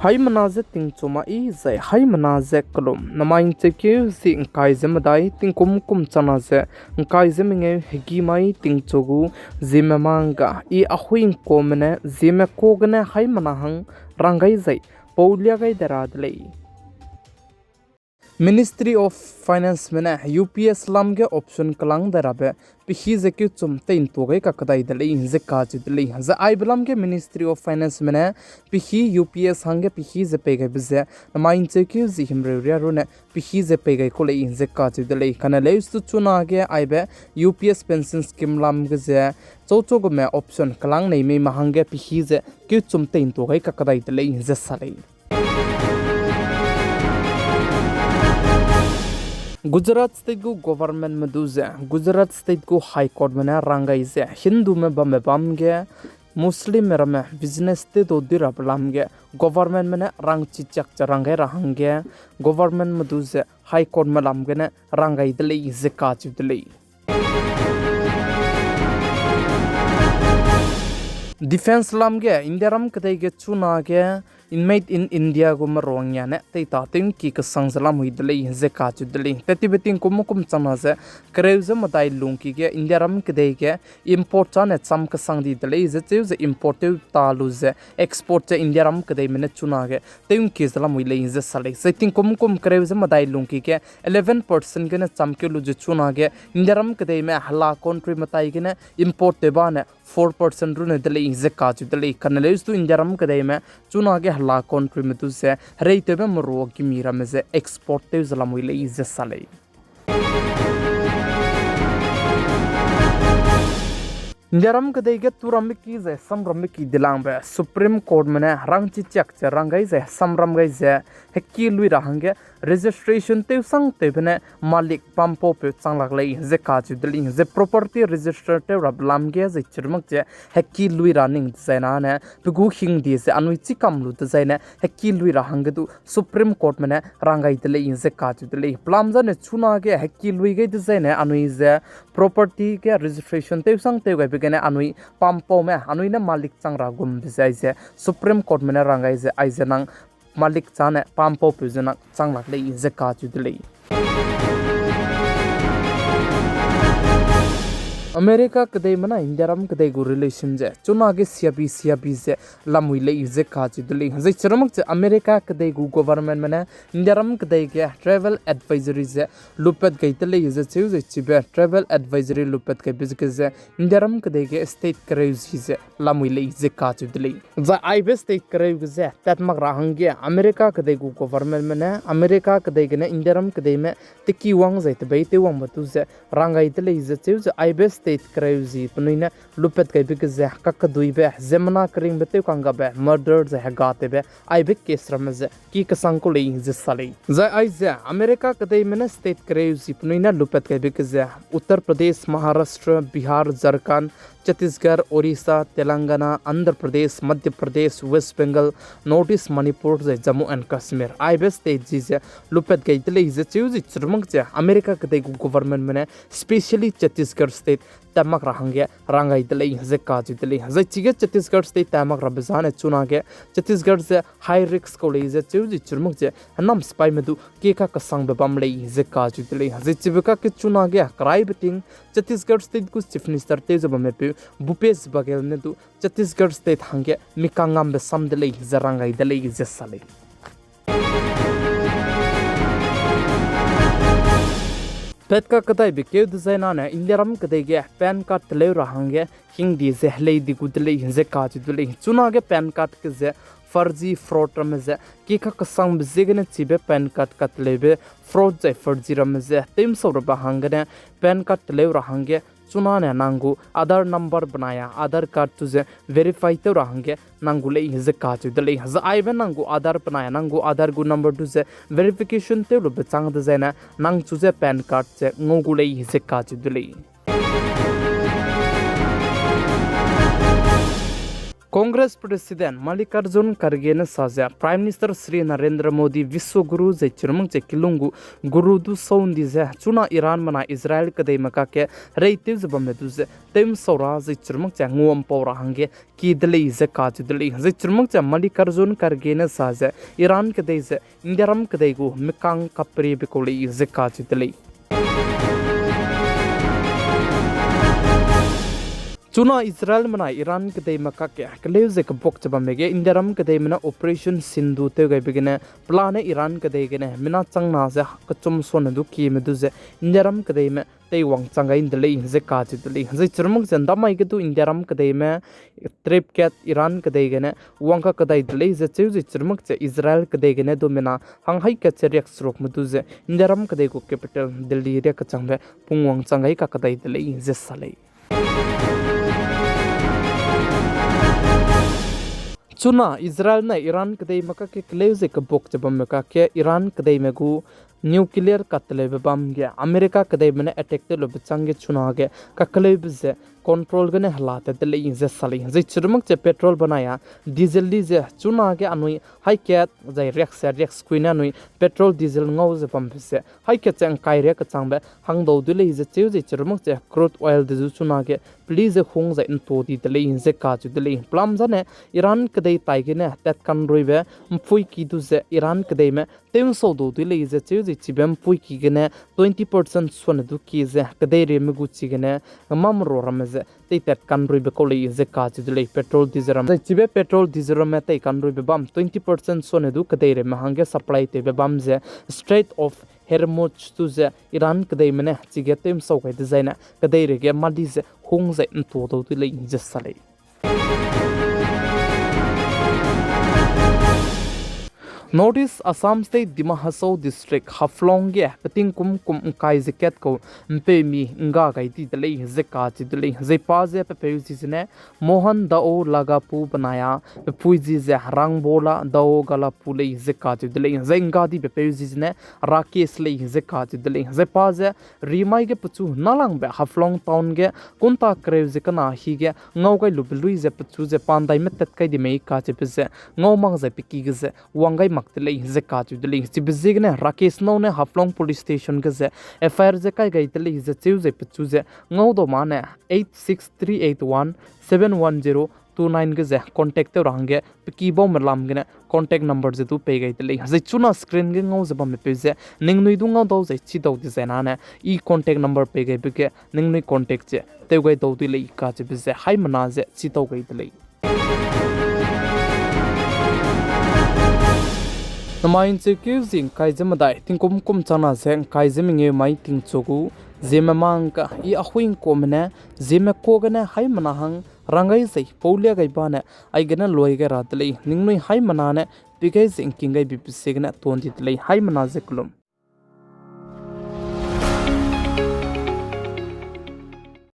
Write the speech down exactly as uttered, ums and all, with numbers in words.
Haimena ze tingchu mai zai haimena ze kelum. Namai ’ncheukeu zi ’ngkai ze medai tingkum kum chana ze ’ngkai ze mengeu hegî mai tingchu gu Zeme mangga i ahui ’ngkuame ne Zeme ka gene haimena hang rang gai zai pau lia gai de ra de lei. Ministry of Financeme ne U P S lam ge option kelang de rabe pehî ze keuchum tei ’ntua gai kakdai de lei ze kacheu de lei. Zai aibe lam ge Ministry of Financeme ne pehî U P S hangge pehî ze pei gaibe ze namai ’ncheukeu zi himreu riâ rune pehî ze pei gai ku lei ze kacheu de lei. Kane leuse du chunage aibe U P S pension scheme lam ge ze chauchau gume option kelang nei mei me hangge pehî ze keuchum tei ’ntua gai kakdai de lei ze sa lei. Gujarat State gu governmentme du ze Gujarat State gu High Courtme ne rang gai ze Hindume bamme bam ge Muslimme ramme business tew dau dui rabe lam ge governmentme ne rangchi chiak ze rang gai ra hangge governmentme du ze High Courtme lam gene rang gai de lei ze kacheu de lei. Defence lam ge Indiaram kedei ge chunage Made in India gu meruangia ne teita tew'ngki kesang ze lamui de lei ze kacheu de lei. Tettibe tingkum kum changna ze kereu ze medai lungki ge Indiaram kedei ge import chane cham kesang di de lei ze cheu ze import tew ta lu ze export ze Indiaram kedeime ne chunage tew'ngki ze lamui lei ze sa lei. Zai tingkum kum kereu ze medai lungki ge eleven percent gene cham keu lu ze chunage Indiaram kedeime hela countryme tai gene import tew bane four percent rune de lei ze kacheu de lei. Kane leuse du Indiaram kedeime chunage hela countryme du ze hereitewbe merua gimi ramme ze export tew ze lamui lei ze sa lei. Indiaram kedei ge turambe ki zai samrambe ki dilangbe Supreme Courtme ne rangchi chiak ze rang gai ze samram gai ze heki lui ra hangge registration tewsangtewbe ne malik pampaupeu chang lak lei ze kacheu de lei. Zai property register tew rabe lam ge zai chirmak ze heki lui ra ning dezaine pe gu hingdie ze anui chîkam lu dezaine heki lui ra hangge du Supreme Courtme ne rang gai de lei ze kacheu de lei. Pelam zane chunage heki lui gai dezaine anui ze property ge registration tewsangtew gaibe gene anui pampaume anui ne malik chang ra gumbe ze aize Supreme Courtme ne rang gai ze aize nang malik chane pampaupeu ze nang chang lak lei ze kacheu de lei. America kedeime ne Indiaram kedei gu relation ze chunage siabi siabi ze lamui lei ze kacheu de lei. Zai chirmak ze America kedei gu governmentme ne Indiaram kedei ge travel advisory ze lupat gai de lei ze cheu ze chibe travel advisory lupat gaibe ge ze Indiaram kedei ge state kereu zi ze lamui lei ze kacheu de lei. Zai aibe state kereu ge ze tat mak ra hangge America kedei gu governmentme ne America kedei gene Indiaram kedeime teki wang zai tebeitew wangbe du ze rang gai de lei ze cheu ze aibe state kereu zi penui ne lupat gaibe ge ze kakeduibe ziemmena keringbe tewkanggabe murder ze hegatewbe aibe case ramme ze ki kesang ku lei ze sa lei. Zai aize America kedeime ne state kereu zi penui ne lupat gaibe ge ze Uttar Pradesh, Maharashtra, Bihar, Jharkhand, Chhattisgarh, Orissa, Telangana, Andhra Pradesh, Madhya Pradesh, West Bengal, North East Manipur zai Jammu and Kashmir aibe state zi ze lupat gai de lei ze cheu ze chirmak ze America kedei gu governmentme ne specially Chhattisgarh state tat mak ra hangge rang gai de lei ze kacheu de lei. Zai chige Chhattisgarh state tat mak rabe zane chunage Chhattisgarh ze high risk kau lei ze cheu ze chirmak ze henam sipaime du keka kesangbe bam lei ze kacheu de lei. Zai chibe kakge chunage keraibe ting Chhattisgarh state gu chief minister tew ze bamme peu Bhupesh Baghel ne du Chhattisgarh state hangge mi kangngambe sam de lei ze rang gai de lei ze sa lei. Pat kakdaibe keu dezaine Indiaram kedei ge PAN card teleu ra hangge hingdie ze helei di gu de lei ze kacheu de lei. Chunage PAN card ge ze farzi fraud ramme ze keka kesangbe ziegene chibe PAN card kateleube fraud zai farzi ramme ze tew'nsau rabe hanggene PAN card teleu ra hangge chunane nang gu Aadhaar number benai a Aadhaar card tu ze verify tew ra hangge nang gu lei ze kacheu de lei. Zai aibe nang gu Aadhaar benai a nang gu Aadhaar gu number tu ze verification tew lube chang dezaine nang chu ze PAN card ze ngau gu lei ze kacheu de lei. Congress President Mallikarjun Kharge ne sa ze, Prime Minister Shri Narendra Modi Vishwa Guru zai chirumak ze kilung gu guru du sau ndi ze, chuna Iranme na Israel kedeime kakge hereitew ze bamme du ze tew'nsau ra zai chirumak ze ngua'mpau ra hangge ki de lei ze kacheu de lei. Zai chirumak ze Mallikarjun Kharge ne sa ze, Iran kedei ze Indiaram kedei gu mikang kapriebe kau lei ze kacheu de lei. Chuna Israelme na Iran kedeime kakge keleu ze kebuak ze bamme ge Indiaram kedeime ne Operation Sindoor tew gaibe gene pelane Iran kedei gene mina changna ze kechum suane du kieme du ze Indiaram kedeime teiwang chang gai nde lei ze kacheu de lei. Zai chirumak ze ndamai ge du Indiaram kedeime trip kat Iran kedei gene wang kakedai de lei ze cheu zai chirumak ze Israel kedei gene du mina hang hai kat ze riakserukme du ze Indiaram kedei gu capital Delhi riak kechangbe pungwang chang gai kakedai de lei ze sa lei. Chuna Israel ne Iran kedeime kakge keleu ze kebuak ze bamme kakge Iran kedeime gu nuclear kateleube bam ge America kedeime ne attack tew lube changge chunage kakeleube ze control gene hela tat de lei ze sa lei. Zai chirumak ze petrol benai a diesel di ze chunage anui hai kat zai riakse riaksekui ne anui petrol diesel ngau ze bambe ze hai kat ze ngkai riak kechangbe hangdau du lei ze cheu zai chirumak ze crude oil de zu chunage peli ze hung zai nto di de lei ze kacheu de lei. Pelam zane Iran kedei tai gene tatkanruibe mpuiki du ze Iran kedeime tew'nsau dau du lei ze cheu zai chibe mpuiki gene twenty percent suane du kie ze kedeireme gu chigene mamro ramme ze teitatkanruibe kau lei ze kacheu de lei. Petrol diesel ram zai chibe petrol diesel ramme teikanruibe bam twenty percent suane du kedeireme hangge supply tewbe bam ze Strait of Hormuz du ze Iran kedeime ne chige tew'nsau gai dezaine kedeirei ge mali ze hung zai nto dau du lei ze sa lei. North East Assam State Dima Hasao District Haflong ge petingkum kum ngkai ze kat kau mpeumi ngga gai di de lei ze kacheu de lei. Zai pa ze pepeu zi zene Mohan Dao Lagapu benai a pepui zi ze Rangbola Dao Galapu lei ze kacheu de lei. Zai ngga di pepeu zi zene Rakesh lei ze kacheu de lei. Zai pa ze rimai ge pechu nalangbe Haflong town ge kunta kereu ze kena hi ge ngau gai lube lui ze pechu ze pa ndaime tat kai di mei kacheube ze ngau mak zai pe ki ge ze wang gai mak de lei ze kacheu de lei. Chibe ziegene Rakesh nâu ne Haflong Police Station ge ze F I R ze kai gai de lei ze cheu zai pechu ze ngau dau ma ne eight six three eight one seven one zero two nine ge ze contact tew ra hangge pe ki baume lam gene contact number ze du pei gai de lei. Zai chuna screen ge ngau ze bamme peu ze ningnui du ngau dau zai chi dau dizai nane i contact number pei gaibe ge ningnui contact ze tew gai dau de lei kacheube ze haimena ze chi dau gai de lei. Namai ncheukeu zi ngkai ze medai tingkum kum chana ze ngkai ze mengeu mai tingchu gu, ziemme mang ka i ahui ngkuame ne, ziemme kuâ gene haimena hang rang gai zai pau lia gai bane, aigene luai gai ra de lei, ningnui haimena ne pi gai ze ngking gai bibe ziegene tuan di de lei, haimena ze kelum.